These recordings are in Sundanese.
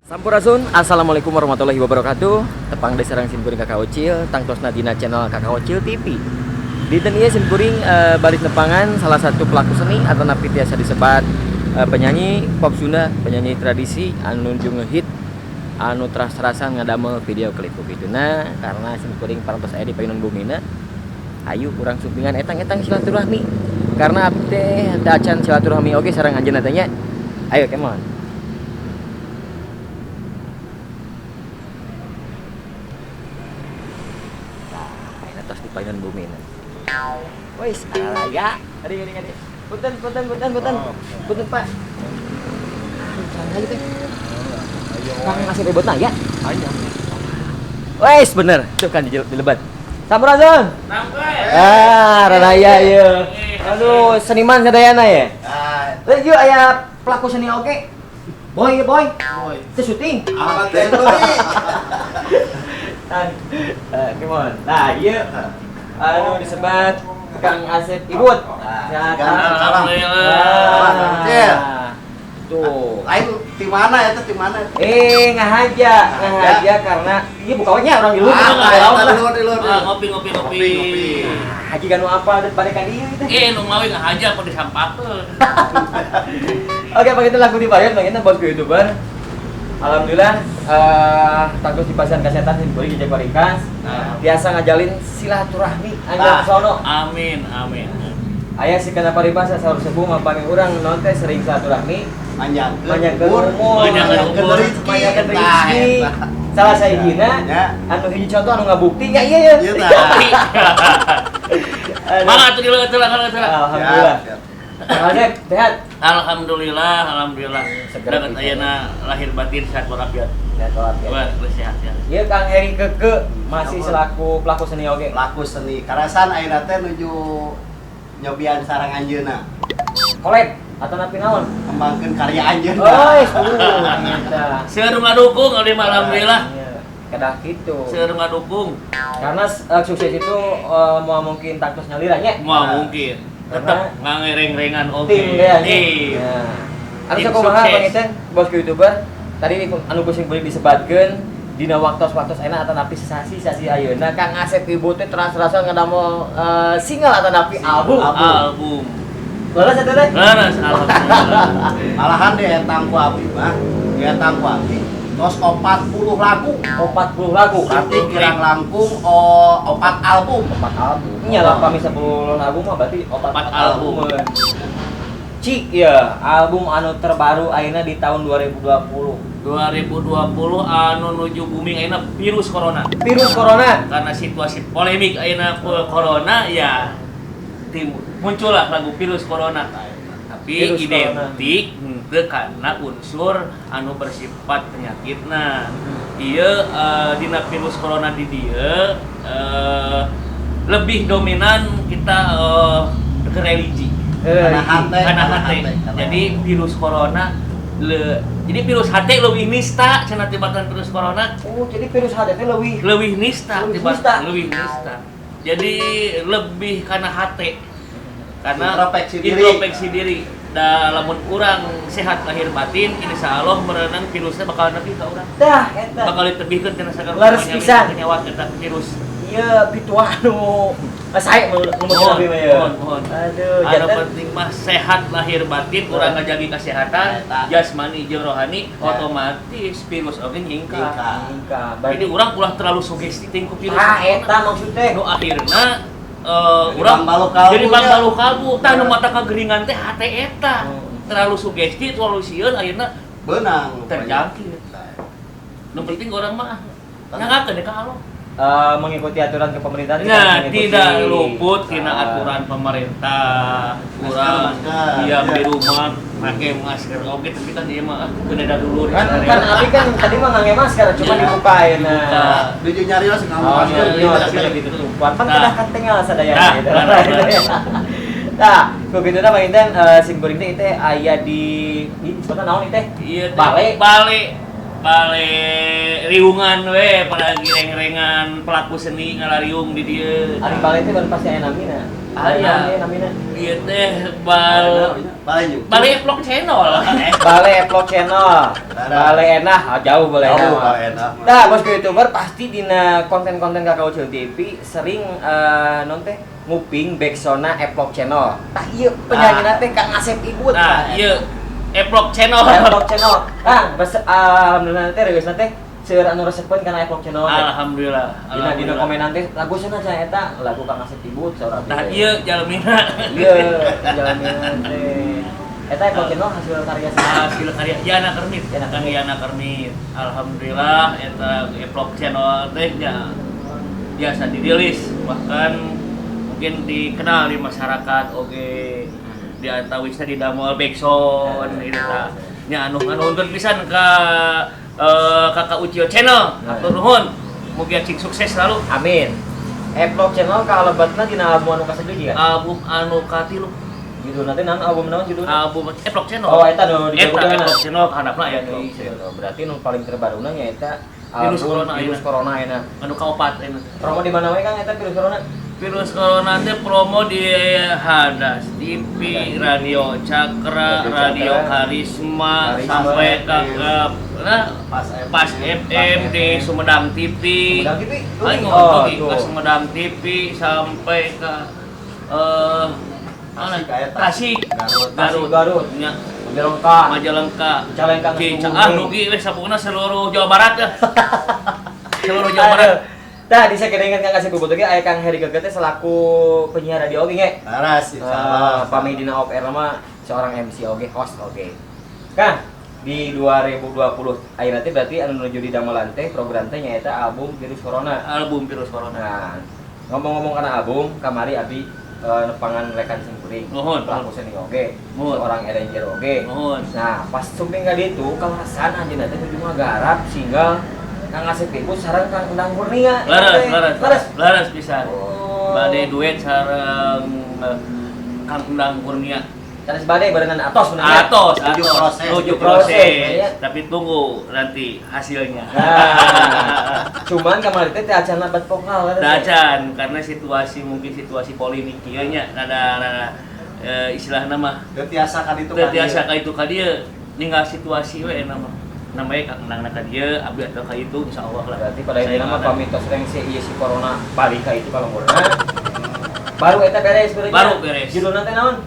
Sampurasun, assalamualaikum warahmatullahi wabarakatuh. Tepang deui sareng simkuring Kakak Ucil, tangtosna dina channel Kakak Ucil TV. Dinten ieu simkuring baris nepangan salah satu pelaku seni atau napi tiasa disebat penyanyi pop Sunda, penyanyi tradisi anu nuju ngehit, anu teras-terasan ngadamel video klip gitu. Nah, karena simkuring parantos aya di payunan bumina, ayo urang sumpingan etang-etang silaturahmi. Karena abdi teh teu acan silaturahmi oge sareng anjeunna teh nya. Ayo come on. Nah, ini atas di payunan bumi. Wis, alaya. Adik, adik, adik. Punten, punten, punten, punten. Punten, Pak. Aduh, lagi teh. Kang ngasih ribut ya? Wes, bener. Tuh kan di lebat. Sampurasun. Ah, raraya ieu. Aduh, seniman sadayana ya. Lah ieu aya pelaku seni oge. Boy, boy. Boy. Teu syuting. Apa teh tadi? Come on. Nah, ieu anu disebat Kang Asep Ibut. Sehat. Alhamdulillah. Ah, tuh. Lain di mana ya di mana? Ngahaja, ngahaja karena ieu buka we nya urang di luhur. Ah, di luhur, di luhur. Ngopi, ngopi, ngopi. Ngopi. Haji ganu apa balik ka dieu teh. Nu mawi ngahaja apa disampakeun. Oke, begitu lagu dibayar bang bosku YouTuber. Alhamdulillah tangtus di pasian kesehatan simkuring jejak waringkas. Biasa ngajalin silaturahmi anjang sono. Amin, amin. Aya si kana paribasa saur sepuh mapami urang non teh sering silaturahmi Panjangkeun umur, panjangkeun rezeki, panjangkeun rezeki. Salah sahijina anu hiji contoh anu ngabukti nya ieu ya. Ieu tah. Mangga atuh dileut heula, heula. Alhamdulillah. Kang Asep, sehat? Alhamdulillah, alhamdulillah. Segera Dapat ayeuna lahir batin sehat walafiat. Sehat walafiat. Wah, sehat ya. Ieu Kang Heri Keke masih selaku pelaku seni oge. Pelaku seni. Karasan ayeuna teh nuju nyobian sareng anjeunna. Collab atau napi naon? Kembangkeun karya anjeunna. Oh, eta. Seueur ngadukung abdi mah alhamdulillah. Kedah kitu. Seueur ngadukung. Karena sukses itu moal mungkin tangtos nyalira nya. Moal mungkin. Tetep ngangereng-rengan oge. Tim ya. Tim. Anu sakumaha Bang Iten, bosku YouTuber, tadi anu ku sing beuki disebatkeun dina waktos-waktos ayeuna atanapi sasi-sasi ayeuna Kang Asep Ibu teh teras-terasan ngadamel single atanapi album. Album. Leres eta teh? Leres, alhamdulillah. Malahan dietang ku abdi mah, dietang ku abdi tos 40 lagu. 40 lagu. Berarti kirang langkung 4 album. 4 album. Nya lah pami 10 lagu mah berarti 4 album. Cik ya, album anu terbaru ayeuna di tahun 2020. 2020 anu nuju booming ayeuna virus corona. Virus corona. Karena situasi polemik ayeuna corona ya muncullah lagu virus corona. Tapi virus identik henteu karena unsur anu bersifat penyakitna. Ieu dina virus corona di dieu lebih dominan kita ke religi. Karena hate. Jadi virus corona jadi virus hate leuwih nista cenah tibatan virus corona. Oh, jadi virus hate teh leuwih nista tibatan leuwih nista. Jadi lebih karena hate. Karena introspeksi diri. Da lamun urang sehat lahir batin, insyaallah merenang virusnya bakal nepi ka urang. Tah eta. Bakal ditebihkeun tina sagala leres pisan nyawa eta virus. Ieu pituah anu sae mun abi mah ya. Mohon. Aduh, anu penting mah sehat lahir batin, urang ngajagi kesehatan jasmani jeung rohani, otomatis virus oge nyingkah. Jadi urang ulah terlalu sugesti teh ku virus. Ah, eta maksud teh. Nu akhirna urang jadi bangbalu kalbu tah nu mata kageringan teh hate eta. Terlalu sugesti, terlalu sieun akhirna beunang terjangkit. Nu penting urang mah nyangakeun ka Allah. Mengikuti aturan kepemerintahan. Nah, tidak luput tina aturan pemerintah. Kurang diam di rumah, pakai masker oke, tapi kan dia mah kena dulu. Kan abi kan tadi mah ngangge masker, cuma dibuka ya. Nah, nuju nyarios ngangge masker. Iya, ditutupan. Pan kedah katingal sadayana gitu. Nah, begitu na Bang Inten, sim kuring teh teh aya di sebetulna naon teh? Iya, bale. Bale. Bale riungan we, pada gireng-rengan pelaku seni ngalariung di dieu. Ari bale teh baru pasti aya namina. Aya. Namina. Ieu teh Bale Vlog Channel. Bale Vlog Channel. Bale Enah, jauh Bale Enah. Jauh Bale Enah. Nah, bosku YouTuber pasti dina konten-konten Kakak Ucil TV sering non teh nguping backsound-na Vlog Channel. Tah ieu penyanyina teh Kang Asep Ibut. Nah, ieu Vlog Channel. Vlog Channel. Kang, alhamdulillah teh reusna teh seueur anu resepeun kana Vlog Channel. Alhamdulillah. Dina komen teh lagu cenah cenah eta lagu Kang Asep Ibut saur abdi. Nah, ieu jalmina. Ieu jalmina teh. Eta Vlog Channel hasil karya hasil karya Yana Kermit. Kang Yana Kermit. Alhamdulillah eta Vlog Channel teh nya biasa dirilis bahkan mungkin dikenal di masyarakat oge di antawisna di damel backsound gitu tah. Nya anu nuhun pisan ka Kakak Ucil Channel. Hatur nuhun. Mugia cing sukses selalu. Amin. Vlog Channel kalebatna dina album anu kasadua kan? Album anu katilu. Judulna teh naon album naon judulna? Album Vlog Channel. Oh, eta nu di Vlog Channel handapna aya deui. Berarti nu paling terbaruna nya eta Virus Corona. Virus Corona ayeuna. Anu kaopat ayeuna. Promo di mana we Kang eta Virus Corona? Virus Corona teh promo di Hadas TV, Radio Cakra, Radio Karisma, sampai ke Pas FM di Sumedang TV. Sumedang TV. Oh, ke Sumedang TV sampai ke Tasik, Garut, Majalengka, Majalengka, Cicalengka, dugi weh sapukna seluruh Jawa Barat ya. Seluruh Jawa Barat. Tah, di sakedengan Kang Asep Ibut oge aya Kang Heri Geget teh selaku penyiar radio oge nya. Laras, insyaallah. Pami dina off air mah seorang MC oge, host oge. Kang, di 2020 ayeuna teh berarti anu nuju di damelan teh program teh nyaeta album Virus Corona. Album Virus Corona. Nah, ngomong-ngomong kana album, kamari abdi nepangan rekan simkuring. Nuhun, pelaku seni oge, seorang arranger oge. Nuhun. Nah, pas sumping ka ditu kalasan anjeunna teh nuju ngagarap single Kang Asep Ibut sareng Kang Endang Kurnia. Leres pisan. Oh. Bade duet sareng Kang Endang Kurnia. Sanes bade barengan atos bener. Atos, menuju proses. Tapi tunggu nanti hasilnya. Nah, cuman kamari teh acan lebat vokal. Teu acan karena situasi mungkin situasi polemik ieu nya rada istilahna mah teu tiasa ka ditu. Teu tiasa ka itu ka dieu. Ninggal situasi we eta mah. Namanya Kang Endang ka dieu, abdi atau ka itu insyaallah lah. Berarti pada intina mah pamit tos rengse ieu si corona balik ka itu kalonggorna. Baru eta beres berarti. Baru beres. Judulna teh naon?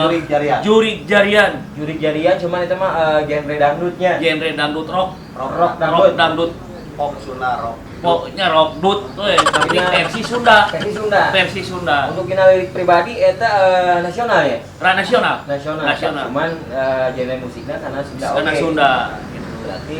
Jurig Jarian. Jurig Jarian. Jurig Jarian cuman itu mah genre dangdutnya. Genre dangdut rock. Rock dangdut. Rock dangdut. Pop Sunda rock. Pokoknya rock dut we, tapi versi Sunda. Versi Sunda. Versi Sunda. Untuk dina lirik pribadi eta nasional ya? Nasional. Nasional. Cuman genre musiknya karena Sunda oke. Karena Sunda. Gitu. Berarti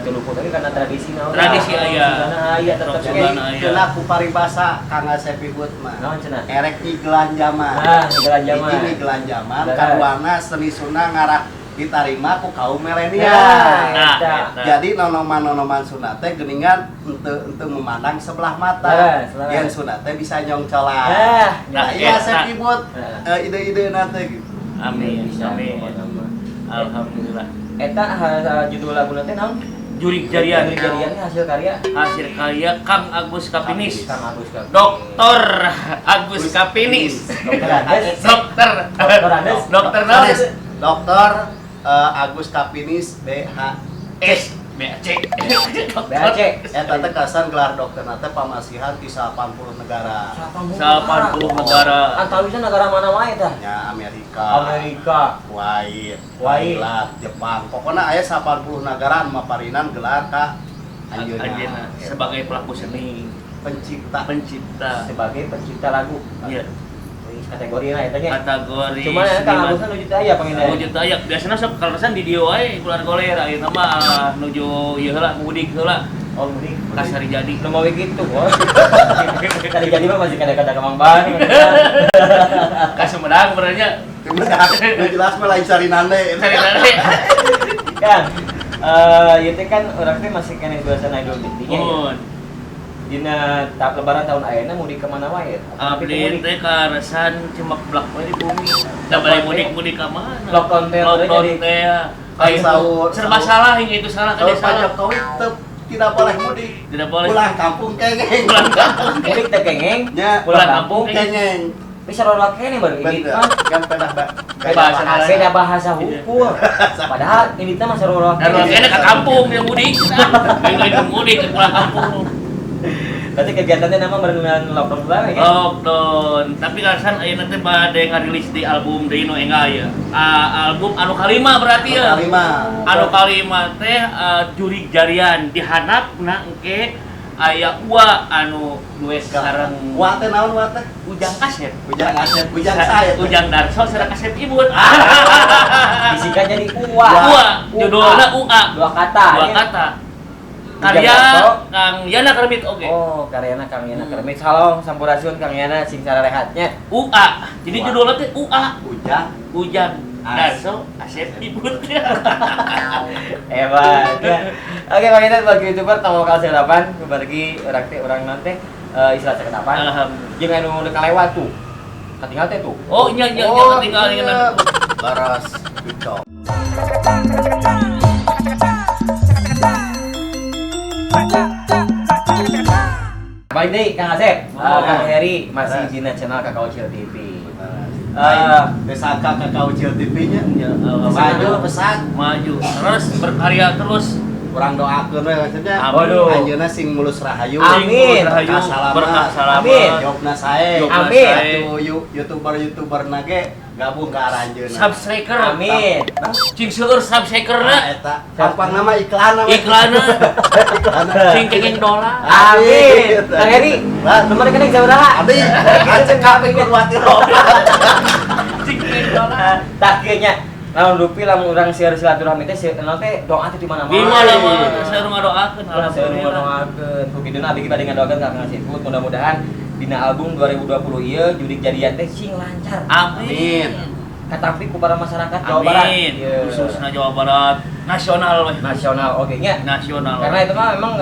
teu luput lagi karena tradisi naon. Tradisi aya. Aya tetep cenah ku paribasa Kang Asep Ibut mah. Naon cenah? Erek nyigelan jaman. Ah, nyigelan jaman. Hiji nyigelan jaman, kaduana seni Sunda ngarah ditarima ku kaum milenial. Nah, jadi nonoman-nonoman Sunda teh geuningan henteu memandang sebelah mata. Yen Sunda teh bisa nyongcolan. Nah, iya Asep Ibut ide-ide teh gitu. Amin. Amin. Alhamdulillah. Eta judul laguna teh naon? Jurig Jarian. Jurig Jarian hasil karya? Hasil karya Kang Agus Kapinis. Kang Agus Kapinis. Dokter Agus Kapinis. Dokter. Dokter Andes. Dokter Andes. Dokter Agus Kapinis BHC. BAC. BAC. Eta teh kasan gelar dokter teh pamasihan di 80 negara. 80 negara. Antawisna negara mana wae tah? Nya Amerika. Amerika, Kuwait, Thailand, Jepang. Pokona aya 80 negara anu maparinan gelar ka anjeunna sebagai pelaku seni, pencipta. Sebagai pencipta lagu. Iya. Kategori lah eta nya. Kategori. Cuman Kang Agus nuju teu aya panginten. Nuju teu aya. Biasana sok kaleresan di dieu wae bulan goler ayeuna mah nuju ieu heula mudik heula. Oh, mudik. Ka Sarijadi. Nu mawi kitu, bos. Sarijadi mah masih kada-kada ka Mang Ban. Ka Sumedang benernya. Sumedang. Nu jelas mah lain Sarinande. Sarinande. Kan ieu teh kan urang teh masih keneh suasana Idul Fitri nya. Dina tahap lebaran tahun ayeuna mudik ke mana wae? Abdi teh karesan cemeblak we di bumi. Da bade mudik-mudik ka mana? Lockdown teh lockdown teh. Kayak serba salah hingga itu salah kada salah. Pak Jokowi teu tidak boleh mudik. Tidak boleh. Pulang kampung kengeng. Pulang kampung mudik teh kengeng. Nya, pulang kampung kengeng. Bisa sarua keneh baru ini. Kan beda bahasa hukum. Padahal ini teh mah sarua keneh ke kampung dia mudik. Lain mudik pulang kampung. Berarti kegiatannya nama merenungan lockdown kemarin ya? Lockdown. Tapi kalasan ayeuna teh bade ngarilis di album deui nu enggal ya. Album anu kalima berarti ya. Anu kalima teh Jurig Jarian di handapna engke aya Ua anu duet sareng Ua teh naon Ua teh? Ujang Asep. Ujang Asep, Ujang sae. Ujang Darso sareng Asep Ibut. Disingkat jadi Ua. Ua, judulna Ua. Dua kata. Dua kata. Karya Kang Yana Kermit oke. Oh, karyana Kang Yana Kermit. Salam sampurasun Kang Yana sing sarehatnya. UA. Jadi judulnya teh UA. Ujang, Ujang Darso Asep Ibut. Hebat ya. Oke, Bang Intan bagi YouTuber tawakal serapan bagi urang teh urang non teh istilah ceketapan. Alhamdulillah. Jeung anu deuk kalewat tuh. Katinggal teh tuh. Oh, nya nya nya katinggal nya. Baras Ucok. Balik deh Kang Asep, Kang Heri masih di channel Kakak Ucil TV. Desaka Kakak Ucil TV-nya maju pesat, maju terus berkarya terus. Kurang doakeun we maksudnya. Anjeunna sing mulus rahayu. Amin. Berkah salamet. Amin. Jobna sae. Amin. YouTuber-YouTuber na ge gabung ka aranjeunna. Subscriber. Amin. Cing seueur subscriberna. Eta. Gampang nama iklanna. Iklanna. Cing kengeng dolar. Amin. Kang Heri, nomor rekening sabaraha? Abdi cekap kudu Cing kengeng dolar. Tah kieu nya. Lamun rupi lamun urang siar silaturahmi teh naon teh doa teh di mana-mana. Di mana-mana seueur ngadoakeun. Seueur ngadoakeun. Ku kiduna abdi bade ngadoakeun ka Kang Asep. Mudah-mudahan dina album 2020 ieu Jurig Jarian teh sing lancar. Amin. Katampi ku para masyarakat Jawa Barat. Amin. Khususna Jawa Barat, nasional weh. Nasional oge nya. Nasional. Karena itu mah memang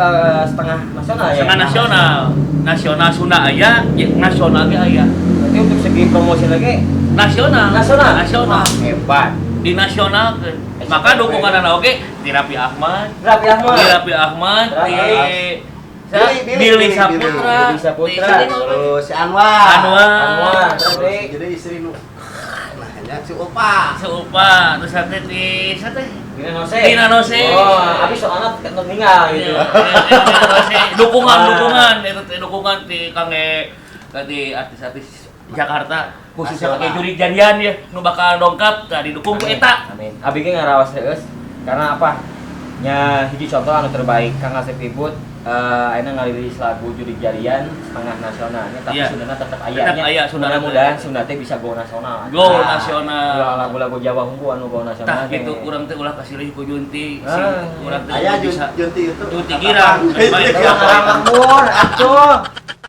setengah nasional ya. Setengah nasional. Nasional Sunda aya, nasional ge aya. Berarti untuk segi promosi lagi nasional. Nasional. Nasional. Wah, hebat. Di nasional kan. Maka dukunganna oge ti Raffi Ahmad. Raffi Ahmad. Ti Raffi Ahmad, ti Billy Saputra. Billy Saputra. Terus si Anwar. Anwar. Jadi istri nu nah nya si Upa. Si Upa, terus sate ti sate Dina Nose. Dina Nose. Oh, abi soalna meninggal gitu. Dina Nose. Dukungan itu dukungan ti kangge ti artis-artis Jakarta khususnya pakai Jurig Jarian ya nu bakal dongkap tah didukung ku eta. Amin. Abi ge ngarawas heueus karena apa? Nya hiji contoh anu terbaik Kang Asep Ibut ayeuna ngarilis lagu Jurig Jarian setengah nasionalnya tapi yeah. Sundana tetap aya tetap aya Sundana. Mudah-mudahan Sunda teh bisa go nasional. Go nasional. Lagu-lagu Jawa hungku anu go nasional. Tah kitu urang teh ulah kasilih ku Junti sing urang teh aya bisa Junti itu. Junti girang. Makmur atuh.